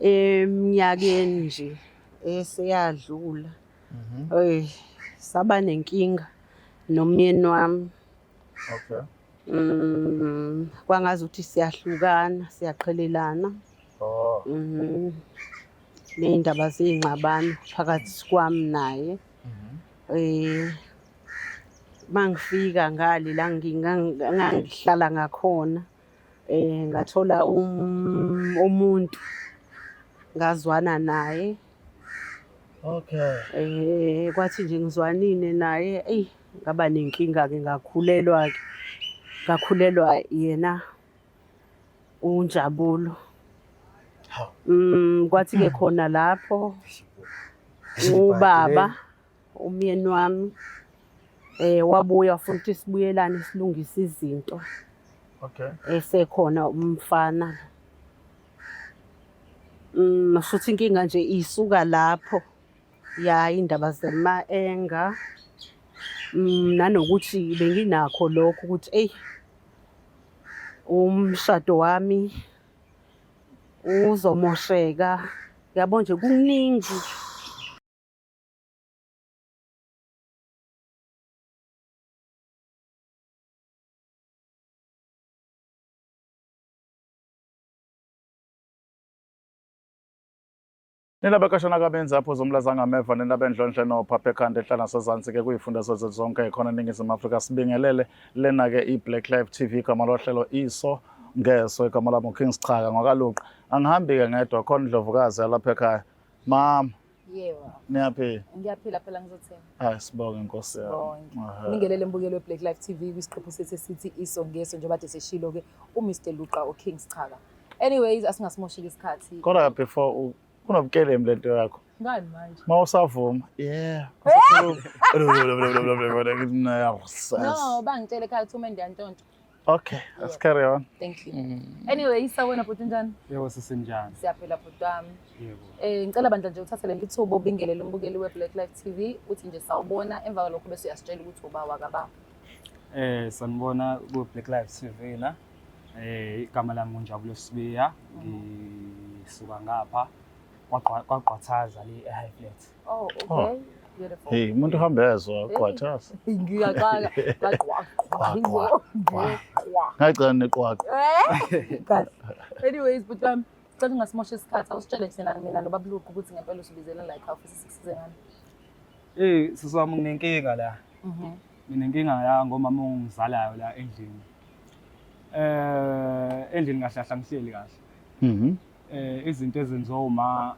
Eminyakeni nje eseyadlula, eh saba nenkinga nomyeni wami. Okay. Kwangazuthi siyahlukana, siyaqhelelana. Oh. Ney'ndaba zey'ngxabano phakathi kwami naye. Mangifika ngale la ngangihlala ngakhona, ngathola umuntu ngazwana naye. Okay. Kwathi nje ngizwanile naye, eyi ngaba nenkinga-ke ngakhulelwa-ke, ngakhulelwa yena uNjabulo. Hawu. Kwathi-ke khona lapho ubaba umyeni wami wabuya wafuna ukuthi sibuyelane silungise izinto. Okay. Esekhona umfana. Futhi inkinga nje isuka lapho ya indaba zema-anger. Nanokuthi benginakho lokho ukuthi eyi umshado wami uzomosheka. Yabo nje kuningi. Nina bekashana kabenzi apho zomlazangameva nina bendlondle nophapha ekhanda ehlala sezansi ke kuyifunda zethu zonke khona eNingizimu Afrika sibingelele lena ke i-Black Life TV igama lohlelo iso ngeso igama lami uKing Sichaka ngwakaluqa angihambi ke ngedwa khona indlovukazi yalapha ekhaya mama. Yebo. Niyaphila? Ngiyaphila phela ngizothini. Hayi sibonge Nkosi yami. Sibonge. Ehhe. Ningelele mbukelo weBlack Life TV kwisiqephu sethu esithi iso ngeso njengoba kade seshilo ke uMr Luqa uKing Sichaka. Anyways asingasimoshiki isikhathi. Kodwa before kunobukelemu lento yakho. Ngani manje? Uma usavuma. Yeah. No, bangitshele ekhaya ukuthi uma ndiyantshontsha. Okay, let's carry on. Thank you. Anyway, sawubona bhuti njani? Yebo sisinjani? Siyaphila bhuti wami. Yebo. Ngicela bandla nje uthathe leli thuba ubingelele umbukeli weBlack Life TV uthi nje sawubona emva kwalokho bese uyasitshela ukuthi uba wakababa. Sanibona ku Black Life TV la. Igama lami nguNjabulo Sibiya. Ngisuka ngapha kwaGqwathaza le eHigh Flat. Oh, okay. Beautiful. Hey, umuntu uhambe ezwa uqwathaza. Ngiyaqala Qwa, qwa qwa, qwa. Ngagcina neqwaqwa. Kahle. Anyways, bhuti wami, cela ungasimosha isikhathi awusitshele thina mina nobaba Luqa ukuthi ngempela usibizele la ekhaya ufisa sikusize ngani. Sisi wami nginenkinga la. Nginenkinga la ngomama ongizalayo la endlini. Endlini kahle kahle angihleli kahle. Izinto ezenziwa uma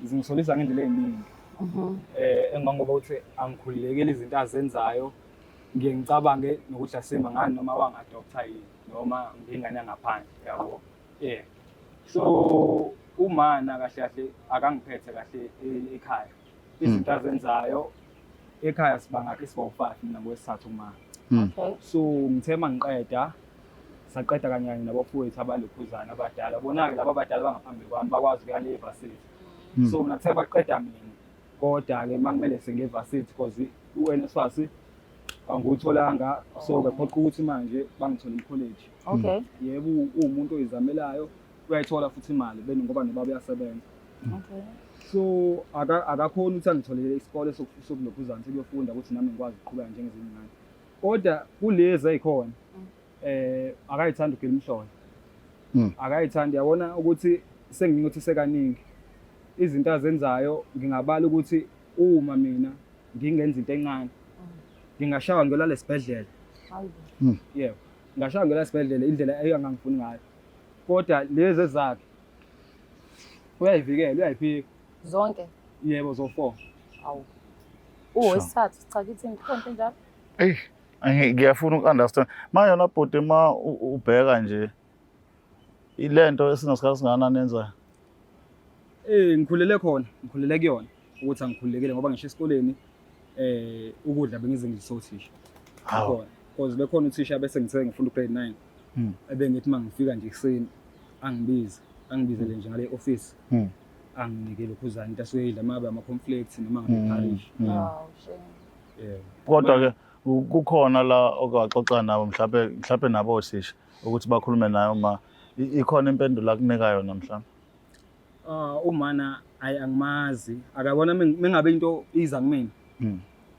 zingisolisa ngendlela eziningi. Engangoba ukuthi angikhululekile izinto azenzayo ngiye ngicabange nokuthi asimba ngani noma wangadoptha yini noma ngingane yangaphandle yabo. Yeah. So umana kahle kahle akangiphethe kahle ekhaya. Izinto azenzayo ekhaya sibangakhi siba u5 mina ngowesithathu kuma. Okay. So ngithe mangiqeda saqeda kanye kanye nabafowethu abalokhuzana abadala. Bona-ke laba abadala bangaphambi kwami bakwazi ukuya le varsity. So mina kuthe baqeda mina kodwa-ke uma kumele sengiye varsity because u-NSFAS angiwutholanga so bephoqa ukuthi manje bangithole i-college. Okay. Yebo uwumuntu oyizamelayo uyayithola futhi imali beni ngoba nobaba uyasebenza. Okay. So akakhoni ukuthi angitholele isikole sokulokhuzana sokuyofunda ukuthi nami ngikwazi ukuqhubeka njengezinye ingane. Kodwa kulezi ezikhona akayithandi ugila imihlola. Akayithandi yabona ukuthi sengingothi sekaningi izinto azenzayo ngingabala ukuthi uma mina ngingenza into encane ngingashawa ngiyolala esibhedlela. Yebo. Ngashawa ngiyolala esibhedlela indlela engangifuni ngayo. Kodwa lezi ezakhe uyayivikela uyayiphika. Zonke? Yebo zo 4. Awu. Uwesithathu cha kithi ngikhonto njalo. Ey, ngiyafuna uku-understand. Manje yona bhuti ma ubheka nje ilento esinasikhathi singakanani yenzayo? Ngikhulele khona, ngikhulele kuyona ukuthi angikhululekile ngoba ngisho esikoleni ukudla bengize ngidlise othisha. Hawu. Khona. Because bekhona uthisha bese ngithe ngifunda ugrade 9. Ebengithi mangifika nje ekuseni angibize, angibizele nje ngale office. Anginike lokhuzana into asuke idla mabe ama conflicts noma ngabe parish. Oh, shame. Yebo. Kodwa ke kukhona la okwaxoxa nabo mhlawumbe nabo othisha ukuthi bakhulume nayo ma ikhona impendulo akunika yona mhlawumbe. Ah, umana ayi angimazi akabona mengabe into iza kumina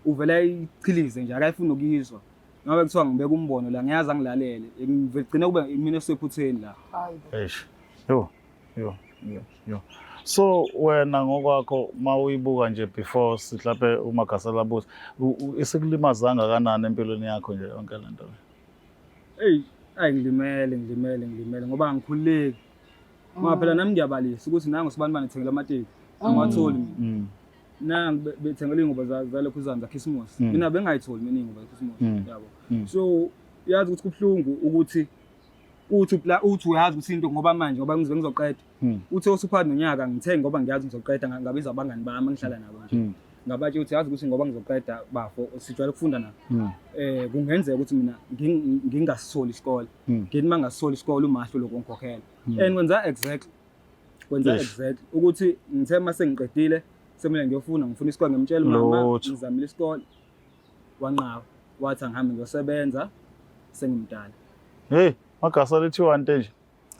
uvela ayichilize nje akayifuni nokuyizwa ngabe kuthiwa ngibeka umbono la ngiyazi angilalele ngigcine kube mina esephutheni la. Hayi bo. Eish. Yo. Yo. Yo. Yo. So wena ngokwakho mawuyibuka nje before sihlaphe uMagasela abuze isikulimaza kangakanani empilweni yakho nje yonke le nto le? Eyi, ayi ngilimele ngilimele ngilimele ngoba angikhululeki ngoba phela nami ngiyabalisa ukuthi nangu sibani bani thengela amateki angiwatholi mina. Nangu bethengela iy'ngubo zalokhu zami zakhisimusi. Mina bengingayitholi mina iy'ngubo zakhisimusi yabo. So uyazi ukuthi kubuhlungu ukuthi uthi uthi uyazi ukuthi into ngoba manje ngoba ngizobe ngizoqeda. Uthi usuphakathi nonyaka ngithenge ngoba ngiyazi ngizoqeda ngabiza abangani bami engihlala nabo nje. Ngabatshela ukuthi yazi ukuthi ngoba ngizoqeda bafo sijwayele ukufunda nabo. Kungenzeka ukuthi mina ngingasitholi isikole. Ngithi uma ngingasitholi isikole umahlo lokho ngikhokhela. And kwenza exactly. Kwenza exactly ukuthi ngithe uma sengiqedile sekumele ngiyofuna ngifuna isikole ngimtshela umama Lutho. ngizamile isikole wanqaba wathi angihambe ngiyosebenza sengimdala. Hey, Magasela ithiwa nto nje.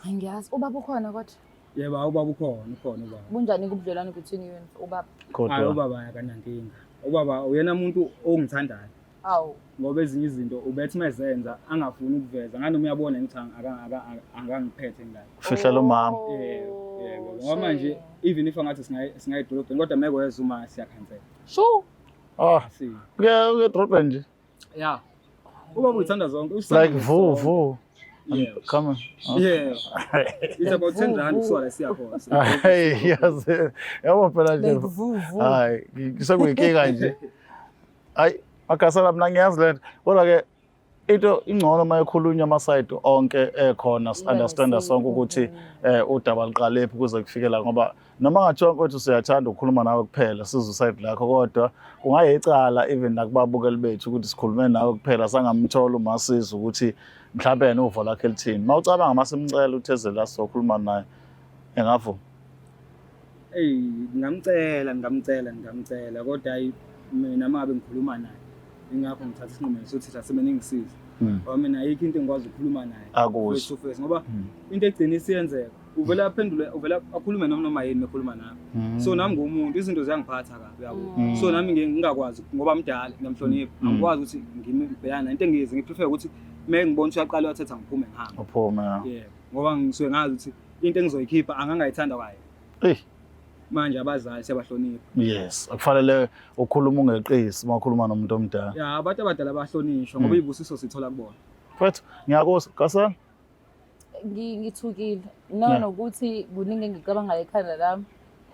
Hayi ngiyazi ubaba ukhona kodwa. Yebo ubaba ukhona ukhona ubaba. Bunjani ubudlelwane between you and ubaba? Hayi Kodwa ubaba akanankinga. Ubaba uyena umuntu ongithandayo. Awu. Ngoba ezinye izinto ubethi mezenza angafuni ukuveza nganoma uyabona ngithi angangiphethe ngale. Ufihlela umama. Yebo, yebo. Ngoba manje even if angathi singaye edolobheni kodwa meke weza uma siyakhansela. Sure. Ah, Si. kuya edolobheni nje. Yeah. Ubaba uyithanda zonke. Usithanda Like vu zonke. vu. Yeah. Come on. Yeah. It's about 10 rand kusuka la siya khona. Hey, yazi. Yabo phela nje. Like vu vu. Hayi, sekuyinkinga nje. Hayi, Magasela mina ngiyazi lento. Kodwa ke into ingcono uma ekhulunywa ama-side onke ekhona si-understanda sonke ukuthi udaba luqalephi kuze kufike la ngoba noma ngathiwa mfowethu siyathanda ukukhuluma nawe kuphela sizwe uside lakho kodwa kungayicala even nakubabukeli bethu ukuthi sikhulume nawe kuphela sangamthola uma sizwe ukuthi mhlawumbe yena uvo lakhe lithini. Uma ucabanga uma simcela ukuthi eze la sizokhuluma naye engavuma. Eyi, ngingamcela ngingamcela ngingamcela kodwa hayi mina uma ngabe ngikhuluma naye ingakho ngithatha isinqumo sokuthi hlase ningisize. Ngoba mina ayikho into engikwazi ukukhuluma naye Akuzwe. face to face ngoba into egcina isiyenzeka uvela aphendule uvela akhulume noma noma yini ekhuluma nami. So nami ngumuntu izinto ziyangiphatha kabi yabo. So nami ngingakwazi ngoba mdala ngiyamhlonipha angikwazi ukuthi ngibhekane into engiyizi ngiprefer ukuthi uma ngibona ukuthi uyaqala uyathetha ngiphume ngihambe. Uphume. Yebo ngoba ngisuke ngazi ukuthi into engizoyikhipha angangayithanda kwaye. Hey. Manje abazali siyabahlonipha. Yes, akufanele ukhuluma ungeqisi uma ukhuluma nomuntu omdala. Ya abantu abadala bayahlonishwa ngoba izibusiso sithola kubona. Mfethu, ngiyakuzwa. Gasela? Ngithukile. No nokuthi kuningi engicabangayo ekhanda lami.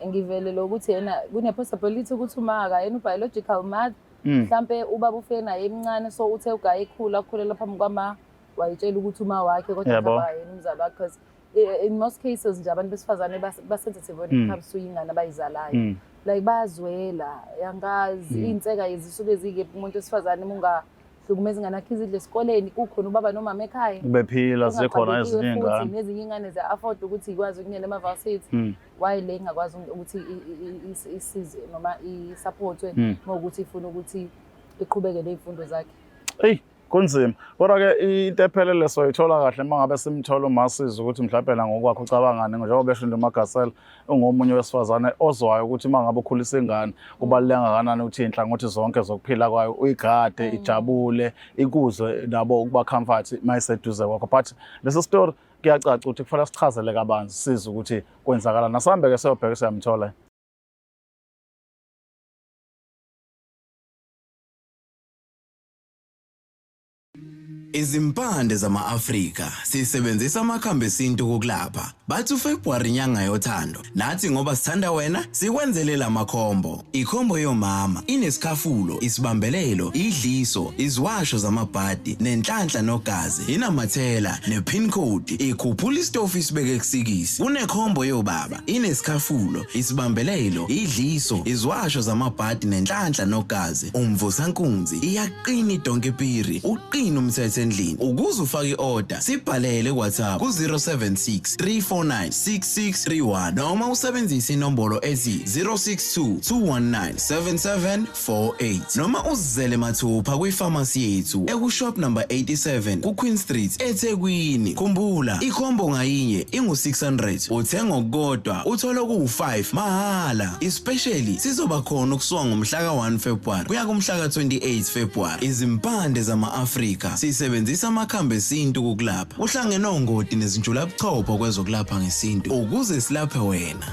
Ngivele lokuthi yena kune possibility ukuthi uma akayena ubiological mother mhlambe ubaba ufike naye emncane so uthe ugaye ekhula akhulela phambi kwama wayitshela ukuthi uma wakhe kodwa mhlawumbe yena umzali wakhe because in most cases nje abantu besifazane ba-sensitive when it comes to ingane abayizalayo. Like bayazwela yangazi iy'nseka zisuke zikephi umuntu wesifazane uma ungahlukumeza ingane yakhe izidle esikoleni kukhona ubaba nomama ekhaya. Bephila zikhona ezinye iy'ngane. Nezinye iy'ngane ziya-afford ukuthi ikwazi ukungena ema-varsity. Why le ingakwazi ukuthi isize noma i-supportwe ngokuthi ifuna ukuthi iqhubeke ney'mfundo zakhe. Eyi, kunzima. Kodwa ke into ephelele soyithola kahle uma ngabe simthola uMasiza ukuthi mhlawumbe na ngokwakho ucabangani njengoba besho nje uMagasela ungomunye wesifazane ozwayo ukuthi uma ngabe ukhulisa ingane kubaluleke kangakanani ukuthi iy'nhlangothi zonke zokuphila kwayo uyigade ijabule ikuzwe nabo ukuba comfort uma iseduze kwakho. But lesi story kuyacaca ukuthi kufanele sichazele kabanzi sizwe ukuthi kwenzakalani. Asihambe ke siyobheka siyamthola. Izimpande zama-Afrika sisebenzisa amakhambi esintu ukulapha. Bathi uFebruary inyanga yothando. Nathi ngoba sithanda wena sikwenzele lamakhombo. Ikhombo yomama inesikhafulo, isibambelelo, idliso, iziwasho zamabhadi, nenhlanhla nogazi, inamathela, nepin code, ikhuphula isitofu isibeke kusikisi. Kunekhombo yobaba inesikhafulo, isibambelelo, idliso, iziwasho zamabhadi nenhlanhla nogazi. Umvusankunzi iyaqina idonkepiri, uqina umthetho endlini. endlini. Ukuze ufake i-order, sibhalele ku-WhatsApp ku-076 349 6631 noma usebenzise inombolo ethi 062 219 7748 noma uzizele mathupha kwifamasi yethu ekushop number 87 kuQueen Street eThekwini. Khumbula, ikhombo ngayinye ingu-600, uthenga okukodwa uthola okuwu-5 mahhala. Especially sizoba khona ukusuka ngomhla ka-1 February kuya kumhla ka-28 February. Izimpande zama-Afrika sisebenzisa amakhambi esintu ukukulapha. Uhlangene ongoti nezinjulabuchopho kwezokulapha ngesintu ukuze silaphe wena.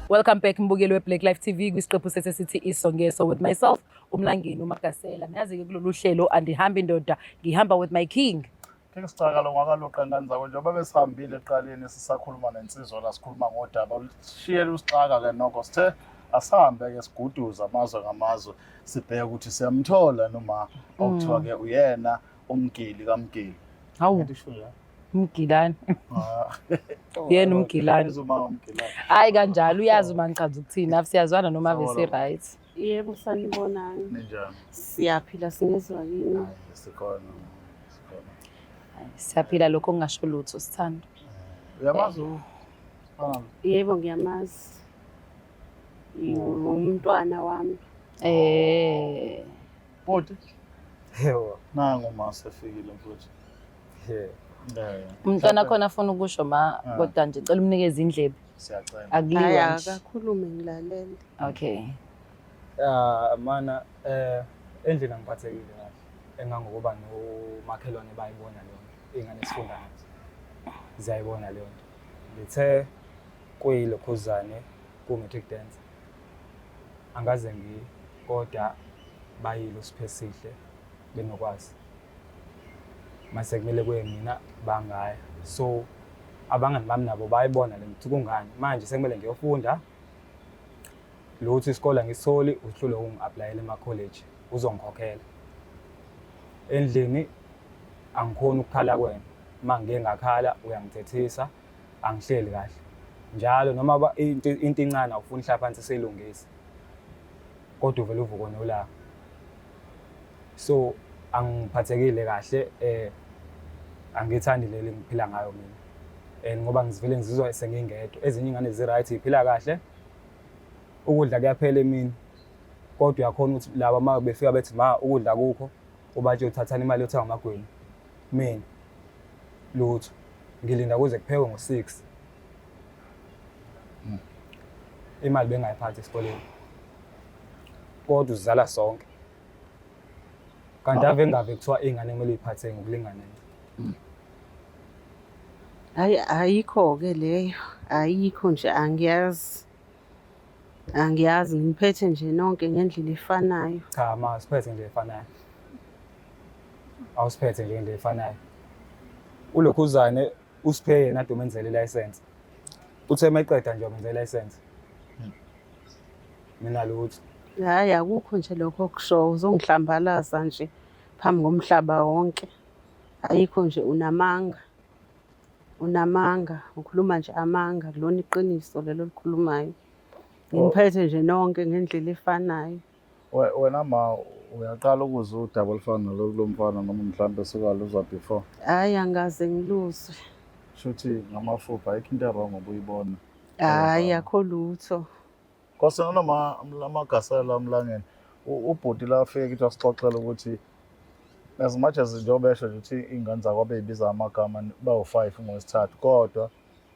Welcome back mbukeli we-Black Life TV kwisiqephu sethu esithi Iso Ngeso with myself uMlangeni uMagasela. Niyazi-ke kulolu hlelo andihambi ndoda, ngihamba with my king. King Sicaka lo ngwakaluqa ngane zako njengoba besihambile ekuqaleni sisakhuluma nensizwa la sikhuluma ngodaba olushiyela usixaka ke nokho sithe asihambe ke siguduze amazwe ngamazwe sibheke ukuthi siyamthola noma okuthiwa ke uyena umgili kamgili. Hawu, Ngithi sho ya. umgilani. Ah. Yena umgilani. Uma umgilani. Hayi kanjalo uyazi uma ngichaza ukuthini, afu siyazwana noma Sawubona. vese right. Yebo, sanibonani. Ninjani? Siyaphila, singezwa kini. Hayi sikhona. Sikhona. Siyaphila lokho kungasho lutho sithando. Uyamazi u? Fana Yebo, ngiyamazi. Umntwana wami. Bhuti. Yebo. Nangu ma sefikile mfowethu. Yeah. Eh. Umntwana khona afuna ukusho ma Ah. kodwa nje cela umnikeze indlebe. Siyacela. Hayi, Akuliwa nje. akakhulume ngilalele. Okay. Ah mana endlini angiphathekile kahle engangokuba nomakhelwane bayibona leyo nto, iy'ngane esifunda nazo ziyayibona leyo nto. Ngithe kuyilokhuzane ku-matric dance angaze ngiye kodwa bayile uSiphesihle benokwazi mase kumele kuye mina bangaya, so abangani bami nabo bayibona le nto kungani manje sekumele ngiyofunda lutho isikole angisitholi, uhlule ukungi-apply-ela ema-college uzongikhokhela. Endlini angikhoni ukukhala kwena, uma ngike ngakhala uyangithethisa, angihleli kahle njalo noma into incane awufuni uhlala phansi siyilungise kodwa uvele uvuke nolaka. So angiphathekile kahle, angithandi leli ngiphila ngayo mina and ngoba ngizivele ngizizwa sengingedwa. Ezinye iy'ngane zi-right y'phila kahle, ukudla kuyaphela emini kodwa uyakhona ukuthi laba uma befika bethi ma ukudla kukho ubatshele uthathani imali yothenga amagwinya. Mina lutho, ngilinda kuze kuphekwe ngo-6. Imali bengayiphathi esikoleni kodwa uzala sonke, kanti ave ngave kuthiwa iy'ngane kumele uy'phathe ngokulinganayo. Hayi, ayikho-ke leyo, ayikho nje, angiyazi. Angiyazi, ngiphethe nje nonke ngendlela efanayo. Cha ma, siphethe nje efanayo. Awusiphethe nje ngendlela efanayo. Ulokhuzane usiphe yena ade umenzele ilayisense. Uthe meqeda nje wamenzela ilayisense. Mina lutho. Hhayi, akukho nje lokho okushoyo, uzongihlambalaza nje phambi komhlaba wonke. Ayikho nje, unamanga. Unamanga, ukhuluma nje amanga, akulona iqiniso lelo olikhulumayo. Nginiphethe nje nonke ngendlela efanayo. Wena ma uyaqala ukuzwa udaba olufana nalolu lomfana noma mhlambe sukaluzwa before? Hhayi, angikaze ngiluzwe. Shuthi ngamafuphi ayikho into e-wrong obuyibona. Hhayi, akho lutho. Nkosi noma amagasela amlangeni ubhuti la afike kithi wasixoxela ukuthi as much as njengoba esho nje ukuthi iy'ngane zakwabe y'biza amagama bawu-5 ngowesithathu, kodwa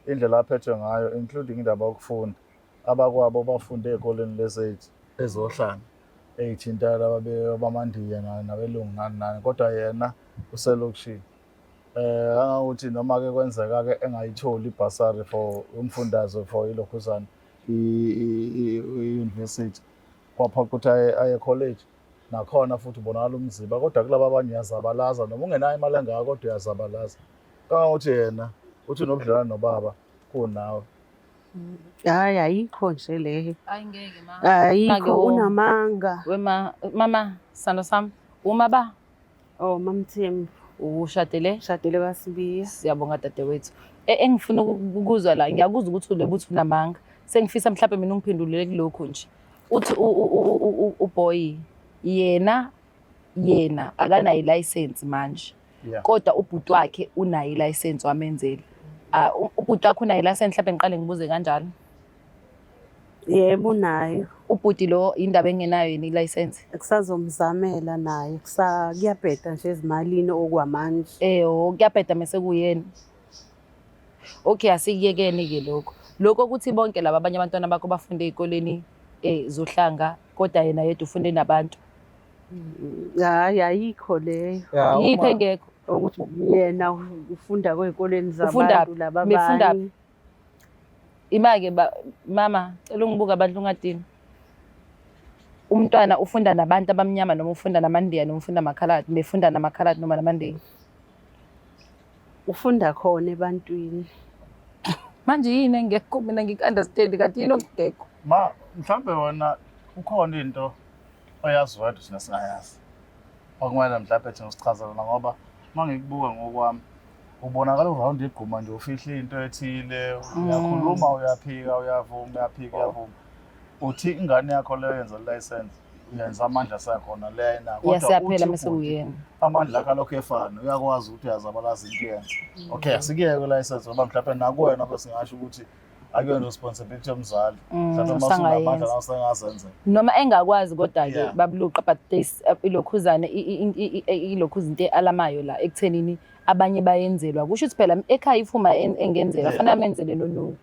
indlela aphethwe ngayo including indaba yokufunda, abakwabo bafunde ey'koleni lezi ezohlanga ey'thinta laba bamaNdiya nabelungu nani nani, kodwa yena uselokishini. Angakuthi noma ke kwenzeka ke engayitholi ibhasari for umfundaze for ilokhuzana i-university, kwaphoqa ukuthi aye college nakhona futhi ubonakala umziba, kodwa kulaba abanye uyazabalaza noma ungenayo imali engaka kodwa uyazabalaza. Kangangokuthi yena uthi unobudlelwane nobaba kunawe. Hhayi, ayikho nje leyo. Hayi ngeke ma. Ayikho, unamanga. Wema mama sando sami uma ba Oh, MaMthembu. Ushadele? Ushadele kwaSibiya. Siyabonga dadewethu. Engifuna ukuzwa la, ngiyakuzwa ukuthi ulebuthi unamanga. Sengifisa mhlawumbe mina ungiphendulele kulokhu nje. Uthi uboy yena akanayo license manje. Kodwa ubhuti wakhe unayo ilayisensi wamenzela. Ah, ubhuti wakhe unayo ilayisensi, mhlawumbe ngiqale ngibuze kanjalo. Yebo, unayo. Ubhuti lo indaba engenayo yini ilayisensi? Kusazomzamela naye, kuyabheda nje ezimalini okwamanje. Eh, oh, kuyabheda mese kuyena. Okay, asikuyekeni-ke lokho. Lokho ukuthi bonke laba abanye abantwana bakho bafunde ey'koleni zohlanga, kodwa yena yedwa ufunde nabantu. Hhayi, ayikho leyo. Ya, Yiphi engekho? Ukuthi yena ufunda kwey'koleni Ufunda zabantu laba Befunda abanye. Ima-ke mama, cela ungibuke abantu ungadini. Umntwana ufunda nabantu abamnyama noma ufunda namaNdiya noma ufunda amakhaladi, befunda namakhaladi noma namaNdiya. Ufunda khona ebantwini. Manje yini engekho mina ngiku-understand kanti yini okungekho? Ma, mhlambe wena ukhona into oyazi wedwa thina singayazi. Okumele mhlambe thina usichazele ngoba uma ngikubuka ngokwami ubonakala uround igquma nje ufihla into ethile, uyakhuluma uyaphika, uyavuma, uyaphika, uyavuma. Uthi ingane yakho leyo yenza license, uyenza amandla sekhona lena. Kodwa Siyaphela uthi mase ubhuti, kuyena. amandla akhe alokhu efana, uyakwazi ukuthi uyazabalaza into yenza. Okay, asikuyeke license ngoba mhlawumbe nakuwena besingasho ukuthi akuyona responsibility yomzali. Mhlawumbe uma usunamandla usangayenza. nawe usengazenzela. Noma engakwazi kodwa-ke babuluqa, but there's ilokhuzane ilokhuza into e-alamayo la ekuthenini abanye bayenzelwa. Kusho ukuthi phela ekhaya ifuma engenzelwa, fanele amenzele nono.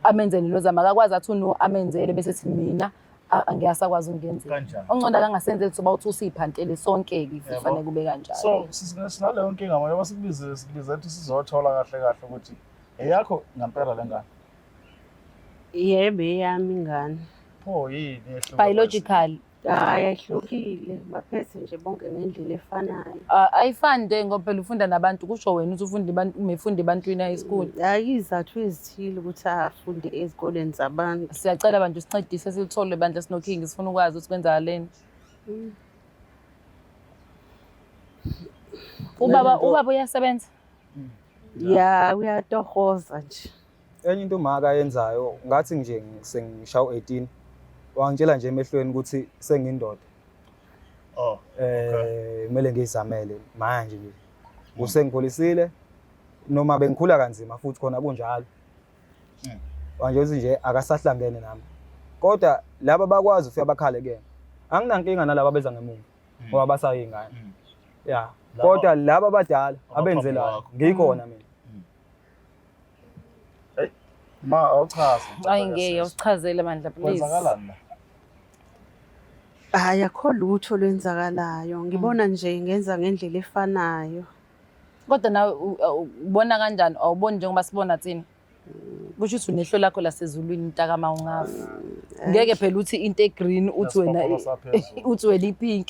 Amenzele noZama, akakwazi athi uno amenzele bese sithi mina angiyasakwazi ukungenzela. Kanjani? Ongcono akangasenzeli soba uthi usiphantele sonke-ke if kufanele kube kanjalo. So sinaleyo nkinga manje basikubize sikubize ukuthi sizothola kahle kahle ukuthi eyakho ngempela le ngane. Yebo, eyami ingane. Pho yini ehluka? Biological. Hhayi, ayihlukile, baphethe nje bonke ngendlela efanayo. Ayifani nje ngoba phela ufunda nabantu, kusho wena ukuthi ufunda umefunda ebantwini high school. Hhayi, izizathu ezithile ukuthi afunde ezikoleni zabantu. Siyacela abantu sincedise silithole bandla sinoKing, sifuna ukwazi ukuthi kwenzakaleni. Ubaba uyasebenza? Ya, uyatohoza nje. Enye into umaka ayenzayo ngathi nje sengishaya u-18 wangitshela nje emehlweni ukuthi sengiyindoda. Oh, okay. Kumele ngizamele manje nje. Usengikhulisile noma bengikhula kanzima futhi khona kunjalo. Manje uthi nje akasahlangene nami. Kodwa laba bakwazi ufika bakhale kuyena. Anginankinga nalaba beza ngemuva ngoba basayingane. Ya. Kodwa laba abadala abenzelayo ngikhona mina. Hey, ma awuchaze. Hayi ngeke usichazele bandla please. Kwenzakalani la? Hayi, akho lutho lwenzakalayo. Ngibona nje ngenza ngendlela efanayo. Kodwa nawe ubona kanjani? Awuboni njengoba sibona thina. Kusho ukuthi unehlo lakho lasezulwini mntakama ungafa. Ngeke phela uthi into egreen uthi wena uthi wena ipink.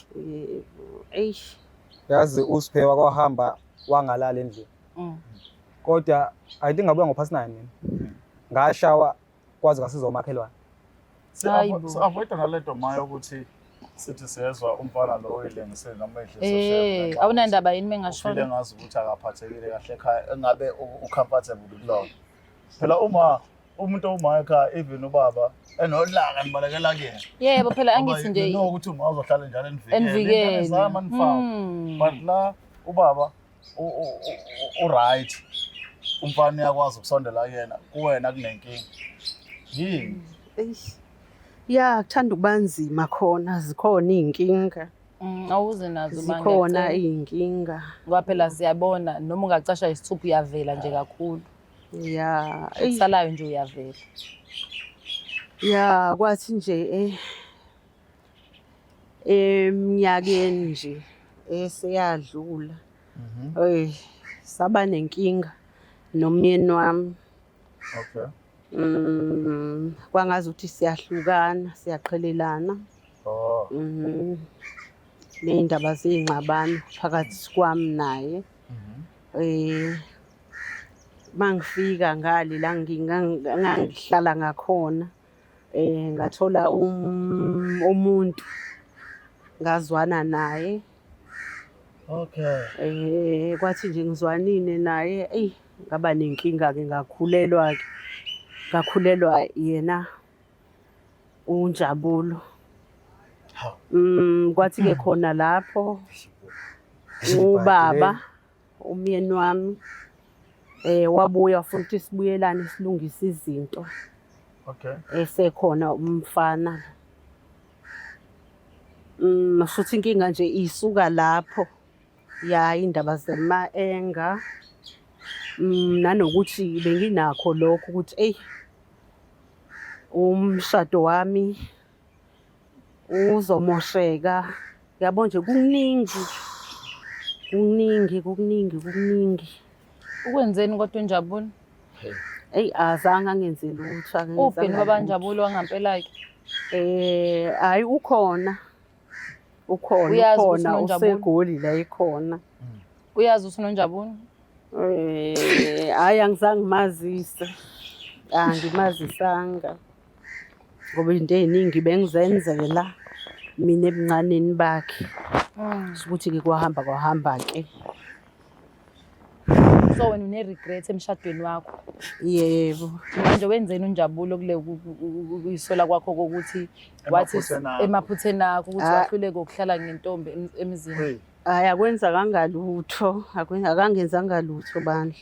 Eish. Yazi uSiphewa kwahamba wangalala endlini. Kodwa I think ngabuya ngo-past 9 mina. Ngashawa kwaze kwasiza umakhelwane. Si-avoida nalento mayo ukuthi sithi siyezwa umfana lo oyilengisile noma idlise. Awunandaba yini mengashona? Ufile ngazi ukuthi akaphathekile kahle ekhaya engabe ucomfortable kulona. Phela uma umuntu uma ekhaya even ubaba enolaka nibalekela kuyena. Yebo phela angithi nje no ukuthi uma uzohlala njalo enivikele. Enivikele. Zama nifaka. But la ubaba u-right. Umfana uyakwazi ukusondela kuyena, kuwena kunenkinga. Yini? Ya, kuthanda ukuba nzima khona, zikhona iy'nkinga. Awuze nazo manje. Zikhona iy'nkinga. Ngoba phela siyabona noma ungacasha isithupha uyavela nje kakhulu. Ya, Okusalayo nje uyavela. Ya, kwathi nje eminyakeni nje eseyadlula. Saba nenkinga nomyeni wami. Okay. Kwangazi ukuthi siyahlukana, siyaqhelelana. Oh. Ney'ndaba zey'ngxabano phakathi kwami naye. Mangifika ngale la ngangihlala ngakhona, ngathola umuntu ngazwana naye. Okay. Kwathi nje ngizwanile naye, eyi ngaba nenkinga-ke ngakhulelwa-ke. Ngakhulelwa yena uNjabulo. Kwathi-ke khona lapho ubaba Umyeni wami wabuya wafuna ukuthi sibuyelane silungise izinto. Okay. Esekhona umfana. Futhi inkinga nje isuka lapho. Ya, indaba zema-anger. Nanokuthi benginakho lokho ukuthi eyi umshado wami uzomosheka. Yabo nje kuningi, kuningi, kuningi, kuningi. Ukwenzeni kodwa uNjabulo? Eyi azange angenze lutho, Uphi akangenzanga baba lutho. Njabulo wangampela-ke? Hhayi ukhona. Ukhona, Uyazi ukuthi ukhona, uNonjabulo? useGoli la ekhona. Uyazi ukuthi uNonjabulo? Hhayi angizange ngimazise. Angimazisanga. Ngoba izinto ey'ningi bengizenzela mina ebuncaneni bakhe. Ukuthi-ke kwahamba kwahamba-ke. So wena une-regret emshadweni wakho? Yebo. Manje wenzeni uNjabulo kule kuyisola kwakho kokuthi wathi Emaphutheni akho. emaphutheni akho ukuthi Ah. wahluleka ukuhlala ngentombi emzini? Hey. Hhayi akwenzakanga lutho, akangenzanga lutho bandla.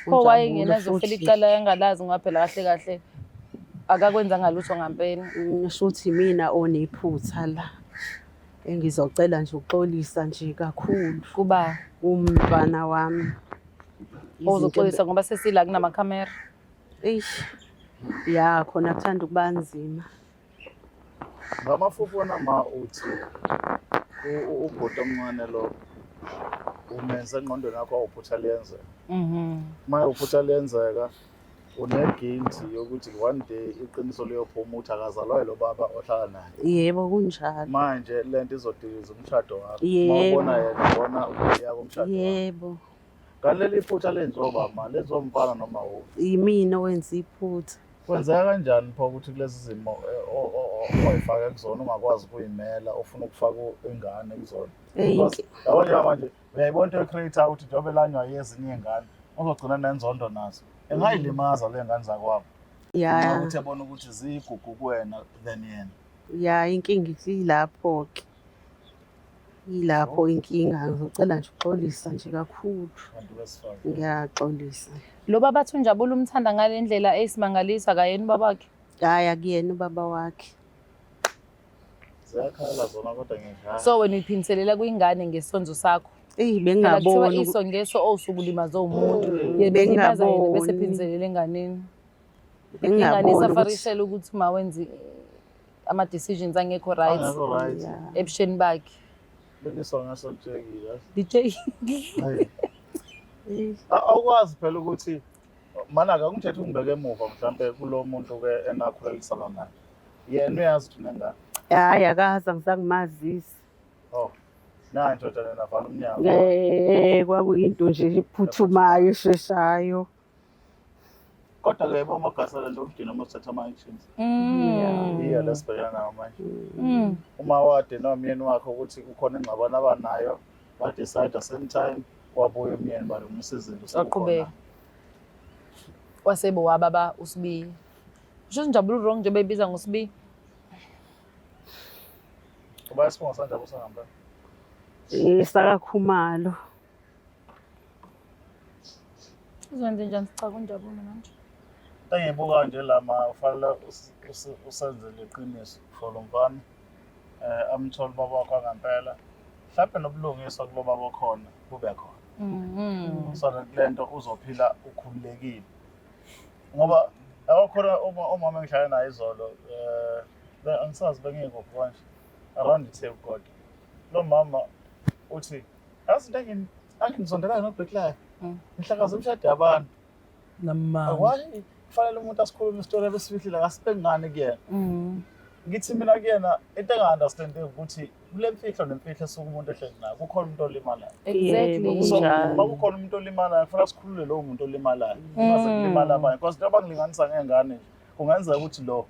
Pho UNjabulo wayengenazofela futhi. icala engalazi ngoba phela kahle kahle akakwenzanga lutho ngampela. Shuthi imina onephutha la. Engizocela nje ukuxolisa nje kakhulu Kuba kumntwana wami. Izinto ozoxolisa ngoba sesila kunamakhamera. Eish. Ya khona kuthanda ukuba nzima. Ngamafuphi wena ma uthi ubhuti omncane lo umenze engqondweni yakho awuphutha liyenzeka. Uma uphutha liyenzeka une-guilty yokuthi one day iqiniso liyophuma ukuthi akazalwa yilo baba ohlala naye. Yebo kunjalo. Manje lento izodiliza umshado wakho. Yebo. Uma ubona yena ubona ukudilika komshado wakho. Yebo. Kanti leli phutha lenziwa ubaba, lenziwa umfana noma wuphi? Yimina owenza iphutha. Kwenzeka kanjani pho ukuthi kulezi zimo oyifake kuzona ungakwazi ukuyimela, ufuna ukufaka ingane kuzona? Eyi, Because yabo nje manje uyayibona into e-create ukuthi njengoba elanywa yezinye iy'ngane uzogcina nenzondo nazo. Engayilimaza le ngane zakwabo. Ya, Ukuthi ebona ukuthi ziyigugu kuwena than yena. ya inkinga ilapho-ke. Ilapho inkinga, ngizocela nje ukuxolisa nje kakhulu. Abantu besifazane. Ngiyaxolisa. Lo baba athi uNjabulo umthanda ngale ndlela eyisimangaliso akayena ubaba wakhe. Hhayi akuyena ubaba wakhe. Ziyakhala zona kodwa ngiyadlala. So wena uyiphindiselela kwingane ngesonzo sakho. Eyi Phela kuthiwa bengingaboni iso ngeso osuke ulimaze umuntu. Yena ulimaza yena bese Bengingaboni. ephindiselela enganeni. Ingane bengingaboni ukuthi isafarishela ukuthi uma wenze ama-decisions angekho right Angekho right. Ya. ebusheni bakhe. Beliso ngaso litshekile. DJ Hayi. Awukwazi phela ukuthi mana-ke angithethe ungibeke emuva mhlampe kulo muntu ke enakhulelisana naye. Yena uyazi ukuthi unengane. Hhayi akazi angizange ngimazise. Oh. Nanti ndoda lena vala umnyango. Kwakuyinto nje ephuthumayo esheshayo. Kodwa ke bomagasela nje umdini uma usithatha ama-actions. Iya lesibhekana nawo manje. Uma wade nomyeni wakho ukuthi kukhona ingxabano abanayo, ba-decide same time wabuya umyeni balungisa izinto. Waqhubeka. Wasebo wababa uSibiya. Usho Njabulo wrong njengoba ebiza ngoSibiya. Uba isibongo sanjabo sangempela. SakaKhumalo. Uzwenze njani sicaka uNjabulo manje? Engibuka nje lama ufanele usenzele iqiniso for lo mfana. Amthole ubaba wakho angempela. Mhlawumbe nobulungiswa kulo baba okhona kube khona. So that le nto uzophila ukhululekile. Ngoba awakhona umama engihlala naye izolo angisazi bengikuphi kanje around iTheku kodwa. Lo mama uthi yazi into angizondelayo noBlack Life. Ngihlakaza umshado yabantu. Namanga. Why kufanele umuntu asikhulume isitori ebesifihlile akasibengane kuyena. Ngithi mina kuyena into enga-understand ukuthi kule mfihlo nemfihlo esuke umuntu ehleli nayo kukhona umuntu olimalayo. Exactly. Yebo, So kunjalo. uma kukhona umuntu olimalayo kufanele sikhulule lowo muntu olimalayo. Ungaze kulimala abanye because njengoba ngilinganisa ngey'ngane nje kungenzeka ukuthi lo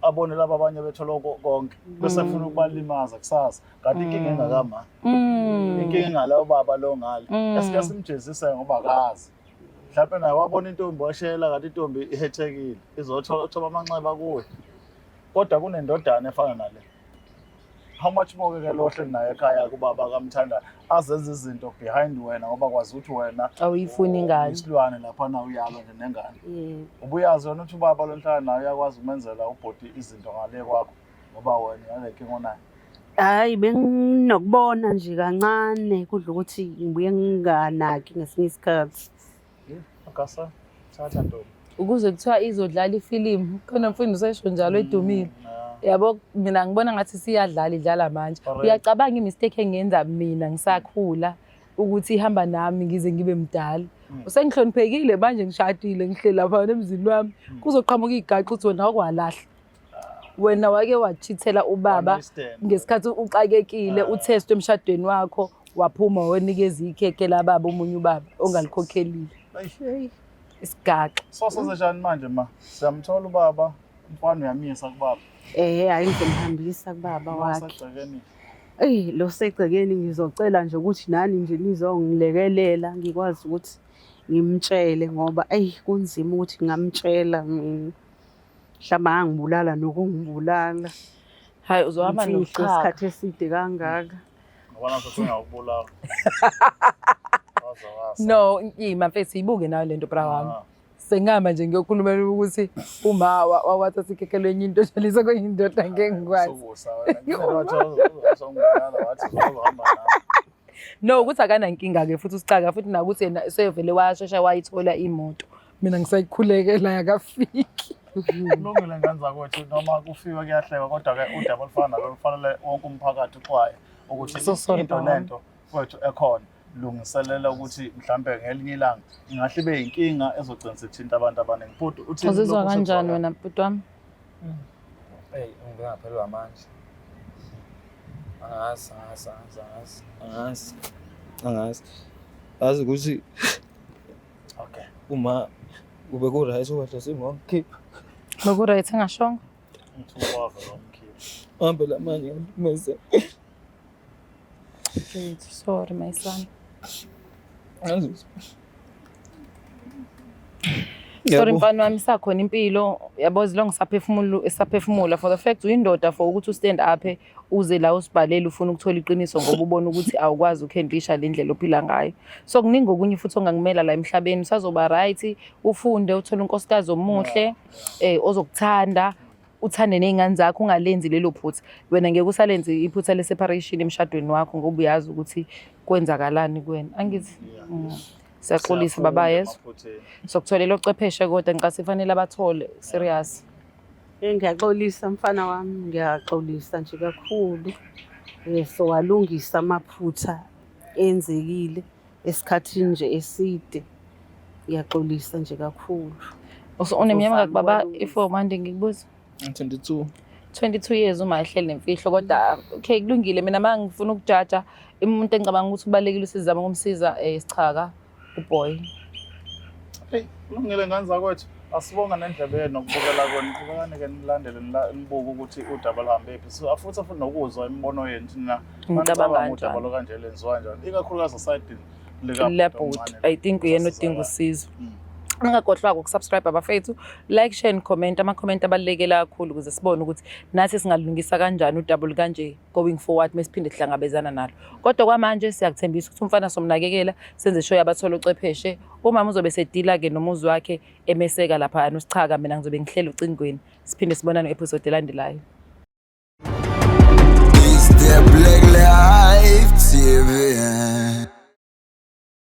abone laba abanye bethola konke bese efuna ukubalimaza kusasa kanti inkinga engakama. Inkinga engala ubaba lo ngale. Esike simjezise ngoba akazi. Mhlawumbe naye wabona intombi washela kanti intombi ihethekile izothoba amanxeba kuwe. Kodwa kunendodana efana nale. How much more ke lo ohleli naye ekhaya kubaba kamthanda azenza izinto behind wena, ngoba kwazi ukuthi wena Awuyifuni ingane. Isilwane lapha na uyalwa nje nengane. Yebo. Ubuyazi wena ukuthi ubaba lo nhlala naye uyakwazi ukumenzela ubhoti izinto ngale kwakho, ngoba wena nale nkinga onayo. Hhayi, benginokubona nje kancane kudla ukuthi ngibuye nginganaki ngesinye isikhathi. Agasa, thatha ntombi. Ukuze kuthiwa izodlala ifilimu, khona mfundo usesho njalo edumile. Yabo, mina ngibona ngathi siyadlala, idlala manje. Uyacabanga i-mistake engiyenza mina ngisakhula ukuthi ihamba nami ngize ngibe mdala. Usengihloniphekile manje, ngishadile, ngihleli lapha emzini wami. Kuzoqhamuka igaxa uthi wena wakwalahla. Wena wake wachithela ubaba One night stand. Ngesikhathi uxakekile, uthest emshadweni wakho, waphuma wanikeza ikhekhe lababa, omunye ubaba ongalikhokhelile. Eish. Isigaxa. So senzenjani manje ma? Siyamthola ubaba, umfana uyamisa kubaba. Hhayi, ngizomhambisa kubaba wakhe. Usegcekeni. Eyi, lo segcekeni, ngizocela nje ukuthi nani nje nizongilekelela ngikwazi ukuthi ngimtshele, ngoba eyi, kunzima ukuthi ngingamtshela mina. Mhlawumbe angangibulala nokungibulala. Hayi, uzohamba Imfihlo nochaka. isikhathi eside kangaka. Ngoba naso singakubulawa. Waze wasa. No, ima mfethu, ibuke nayo lento, bra wami. Ah. Sengihamba nje ngiyokhulumela ukuthi uma wathatha ikhekhe lwenye into oshalisa kwenye indoda, ngeke ngikwazi. Sukusa wena. Ngeke wathi uzongibulala, wathi uzohamba nami. No, ukuthi akanankinga-ke futhi usicaka futhi nakuthi yena sevele washesha wayithola imoto. Mina ngisayikhulekela, yakafiki. Kulungile ngane zakwethu, noma kufiwe kuyahlekwa, kodwa-ke udaba olufana nalo lufanele wonke umphakathi uxwaye ukuthi So sorry, into baba. Nento kwethu ekhona, lungiselela ukuthi mhlampe ngelinye ilanga ingahle ibe yinkinga ezogcina sithinta abantu abaningi. Futhi uthini Uzizwa lokhu kanjani sekuzwakala? wena, bhuti wami? Eyi, ngibe ngaphelelwa amandla. Angazi, angazi, angazi, angazi, angazi, angazi. Azi ukuthi uma kube ku-right ukade singomkhipha. Beku-right engashongo? Ngithuka wavele wamkhipha. Hambe la manje ngimeze. Mfethu, sorry my son. Angazi ukuthi- Sorry. Yabo. Mfana wami, isakhona impilo, yabo, as long saphefumula, esaphefumula. For the fact uyindoda, for ukuthi ustand up uze la usibhalele ufuna ukuthola iqiniso ngoba ubona ukuthi awukwazi ukuhandlisha le ndlela ophila ngayo. So kuningi okunye futhi ongakumela la emhlabeni, usazoba right, ufunde, uthole unkosikazi omuhle ozokuthanda, uthande ney'ngane zakho, ungalenzi lelo phutha. Wena ngeke usalenze iphutha le-separation emshadweni wakho ngoba uyazi ukuthi kwenzakalani kuwena, angithi? Siyaxolisa Siyafunda baba, yezo. emaphutheni. Sokutholela ocwepheshe, kodwa ngicase kufanele abathole serious. Ngiyaxolisa mfana wami, ngiyaxolisa nje kakhulu. Sowalungisa amaphutha enzekile esikhathini nje eside. Ngiyaxolisa nje kakhulu. Uneminyaka Ngizozama baba, ukwalungisa. if manje ngikubuza? 22. 22 years uma ehleli nemfihlo, kodwa okay, kulungile. Mina uma ngifuna ukujaja umuntu engicabanga ukuthi kubalulekile usizame ukumsiza, sichaka uboy. Hey, kulungile ngane zakwethu. Asibonga nendlebe yenu nokubukela kwenu. Qhubekani-ke nilandele, nibuke ukuthi udaba luhambe phi. So futhi futhi nokuzwa imibono yenu thina. Ngicabanga Manicabanga udaba kanjani? lokanje lenziwa kanjani. Ikakhulukazi esayidini lika Lebhut, I think uyena odinga usizo. Ningakhohlwa ukusubscribe abafethu, like, share and comment. Ama-comment abalulekile kakhulu ukuze sibone ukuthi nathi singalungisa kanjani udaba olukanje going forward mesiphinde sihlangabezana nalo. Kodwa kwamanje siyakuthembisa ukuthi umfana somnakekela, senze sure abathola ucwepheshe. Umama uzobe sedila-ke nomuzi wakhe, emeseka laphayana usichaka, mina ngizobe ngihleli ucingweni. Siphinde sibonane episode elandelayo. It's the Black Life TV.